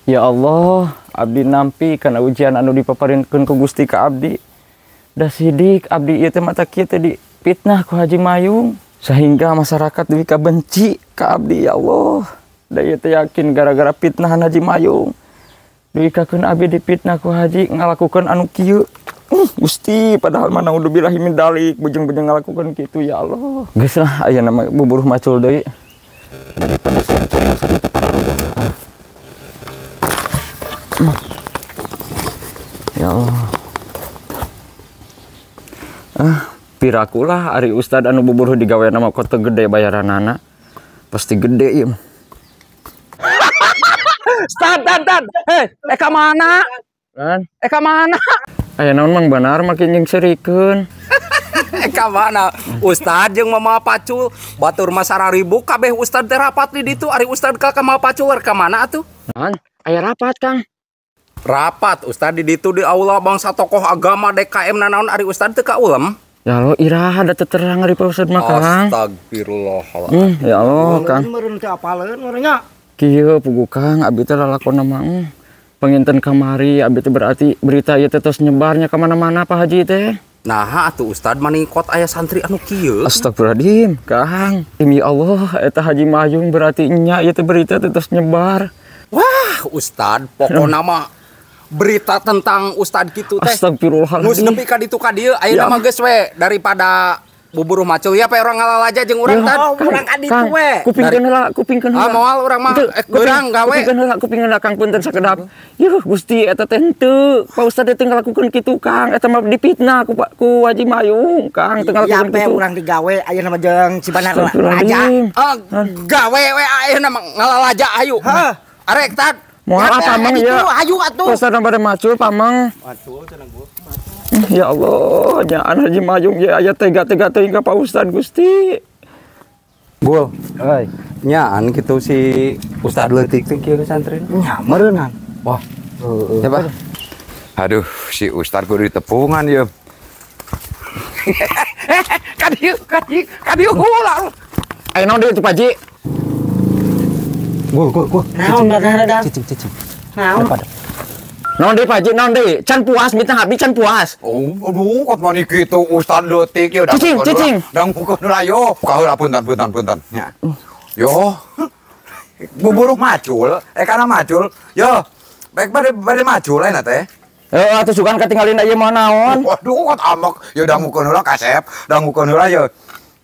Ya Allah, abdi nampi kana ujian anu dipaparinkeun ku Gusti ka abdi. Da sidik abdi ieu teh mata kieu teh dipitnah ku Haji Mayung sehingga masyarakat dugi ka benci ka abdi, ya Allah. Da ieu teh yakin gara-gara fitnahan Haji Mayung. Dugi kakeun abdi dipitnah ku Haji ngalakukeun anu kieu. Gusti, padahal mah naudzubillahi min dalik, bujeng-bujeng ngalakukeun kitu, ya Allah. Geus lah ayeuna mah buburuh macul deui. Daripada sia teu pararudah. Ya Allah. Ah, pirakulah ari ustad anu buburuh digawe nama kota gede bayaranana. Pasti gede ieu mah. Stad, tad, tad. Hei, eka mana? Kan? Eka mana? Aya naon Mang Banar makin jeung serikeun. Eka mana? Ustad jeung Mama Pacul, batur mah sararibu kabeh ustad teh rapat di ditu, ari ustad ka Mama Pacul ka mana atuh? Naon? Aya rapat, Kang. Rapat ustad di ditu di aula bangsa tokoh agama DKM nanaon ari ustad teu ka ulem? Ya Allah, iraha da teu terang ari Pak Ustad mah, Kang. Astagfirullahaladzim. Ya Allah, Kang. Meureun teu apaleun meureun nya. Kieu pugu Kang, abdi teh lalakonna mah panginten kamari abdi teh berarti berita ieu teh tos nyebarnya ka mana-mana Pak Haji teh. Nah, atuh ustad maningkot aya santri anu kieu. Astagfirullahaladzim, Kang. Demi Allah, eta Haji Mayung berarti nya ieu teh berita teh tos nyebar. Wah, ustad pokona mah berita tentang ustad kitu teh. Astagfirullahaladzim. Geus nepi ka ditu ka dieu ayeuna mah geus we daripada buburuh macul ya pe urang ngalalaja jeung urang tad. Oh, urang ka ditu we. Kupingkeun heula, kupingkeun heula. Ah, moal urang mah beurang gawe. Kupingkeun heula Kang, punten sakedap. Yuh, Gusti eta teh henteu. Pak Ustad teh ngalakukeun kitu Kang, eta mah dipitnah ku Haji Mayung, Kang, teu ngalakukeun kitu. Ya pe urang digawe ayeuna mah jeung si Banar Raja. Ah, gawe we ayeuna mah ngalalaja ayu. Arek tad. Moal pamang ya. Ayu atuh. Ustad bade macul pamang. Macul cenah gua. Ya Allah, nyaan Haji Mayung ya aya tega-tega teuing ka Pak Ustad Gusti. Gul. Euy, nyaan kitu si Ustad leutik teh kieu santri. Nya meureunan. Wah. Heeh. Siapa? Aduh, si Ustad kudu ditepungan ieu. Ka dieu, ka dieu, ka dieu heula. Aya naon deui tuh Pak Haji? Gul, gul, gul. Naon da? Cicing, cicing. Naon? Naon deui Pak Haji, naon deui? Can puas mitnah abdi can puas. Oh, aduh, kot mani kitu Ustad leutik ieu. Cicing, cicing. Dangukeun heula yo. Buka heula punten, punten, punten. Nya. Yo. Buburuh macul, kana macul. Yo. Baik bade macul ayeuna teh. Heeh, atuh sugan katinggalin ieu mah naon. Waduh, kot amok. Yo dangukeun heula kasep, dangukeun heula yo.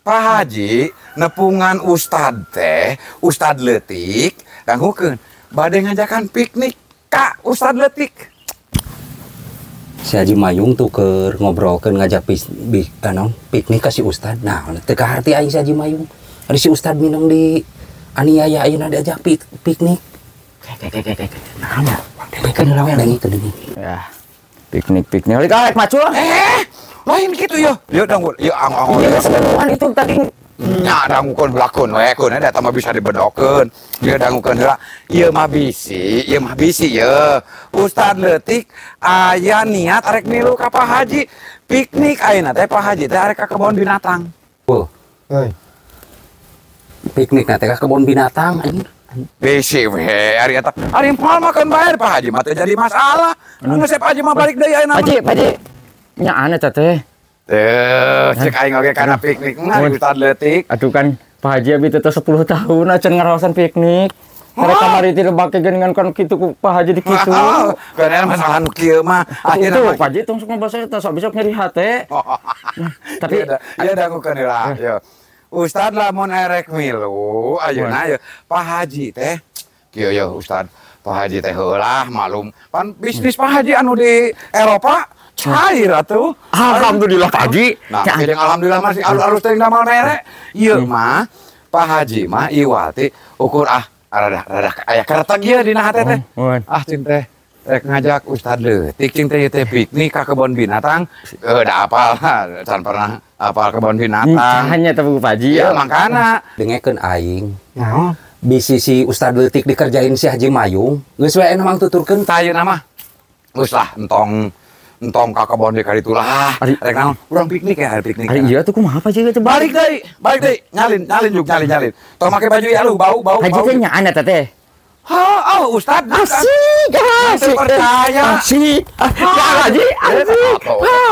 Pak Haji nepungan Ustad teh, Ustad leutik, dangukeun bade ngajakan piknik ka Ustad leutik. Si Haji Mayung tuh keur ngobrolkeun ngajak piknik ka si Ustad. Nah, teu kaharti aing si Haji Mayung. Ari si Ustad minang di aniaya ayeuna diajak piknik. Nah, dengekeun heula we, dengekeun. Ya. Piknik-piknik. Rek macul. Lain gitu ya. Ya dangu, ya ang-ang. Itu tadi nya dangukeun heula we keun eta mah bisa dibedokeun. Ieu dangukeun heula. Ieu mah bisi, ieu mah bisi ye. Ustad leutik aya niat arek milu ka Pak Haji. Piknik ayeuna teh Pak Haji teh arek ka kebon binatang. Heuh. Euy. Piknik na teh ka kebon binatang anjir. Bisi we ari eta. Ari moal makan bae Pak Haji mah teh jadi masalah. Geus Pak Haji mah balik deui ayeuna. Pak Haji, Pak Haji. Nya aneh teh. Cek aing oge kana piknik mah Ustad leutik. Aduh kan Pak Haji abi teh 10 tahun acan ngaraosan piknik. Karek kamari teh lebake geuningan kan kitu ku Pak Haji di kitu. Bener masalah nu kieu mah. Ayeuna Pak Haji tong sok ngabasa eta sok besok nyeri hate. Tapi ya dangukeun heula. Yo. Ustad lamun erek milu ayeuna ye Pak Haji teh kieu ye Ustad. Pak Haji teh heulah malum. Pan bisnis Pak Haji anu di Eropa cair atuh. Alhamdulillah Pak Haji. Nah, jeung alhamdulillah masih alus-alus teh damel mere. Ieu mah Pak Haji mah iwati ukur ah rada rada aya kereteg ieu dina hate teh. Ah cing teh rek ngajak Ustad leutik cing teh teh piknik ka kebon binatang. Da apal can pernah apal kebon binatang. Hanya teh Pak Haji ya mangkana dengekeun aing. Naon? Bisi si Ustad leutik dikerjain si Haji Mayung. Geus we aya mah tuturkeun tah ayeuna mah. Geus lah entong entong ka kebon deui ka ditu lah. Rek naon? Urang piknik ya, hari piknik. Ari iya tuh kumaha Pak Haji teh balik deui, balik deui. Nyalin, nyalin juk nyalin, nyalin. Tong make baju ya lu bau bau. Haji teh nyaan eta teh. Ha, oh Ustad. Asik, asik. Percaya. Asik. Ya Haji, asik.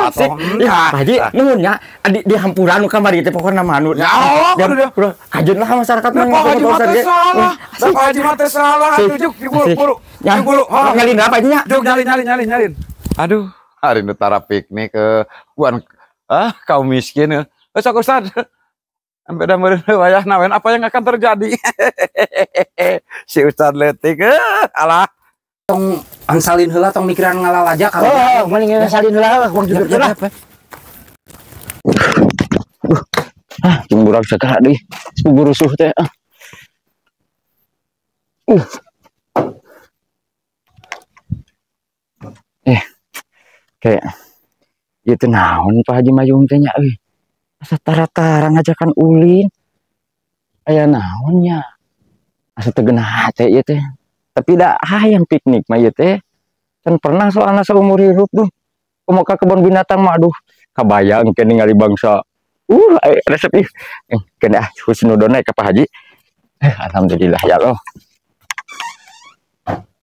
Asik. Ya Haji, nuhun nya di hampuran nu kamari teh pokona mah anu. Ya Allah, kudu kajeun lah masyarakat mah. Pak Haji mah teh salah. Pak Haji mah teh salah. Atuh juk buru. Juk buru. Nyalin apa nya? Juk nyalin. Aduh, hari nu tara piknik ke buan kaum miskin. Sok Ustad. Sampai dah meureun wayahna wen apa yang akan terjadi? Si Ustad letik alah. Tong angsalin heula tong mikiran ngalalaja kalau. Oh, mending ngsalin heula wong jujur lah. Ah, jeung burak sagala deui. Burusuh teh. Kayak ieu teh naon Pak Haji Mayung teh nya euy. Asa tara-tara ngajakan ulin. Aya naon nya? Asa teu geunah hate ieu teh. Tapi da hayang piknik mah ieu teh. Can pernah soalna saumur hirup duh. Kumaha ka kebon binatang mah aduh, kabayang ke ningali bangsa. Resep ih. Keun ah husnudon ka Pak Haji. Alhamdulillah ya Allah.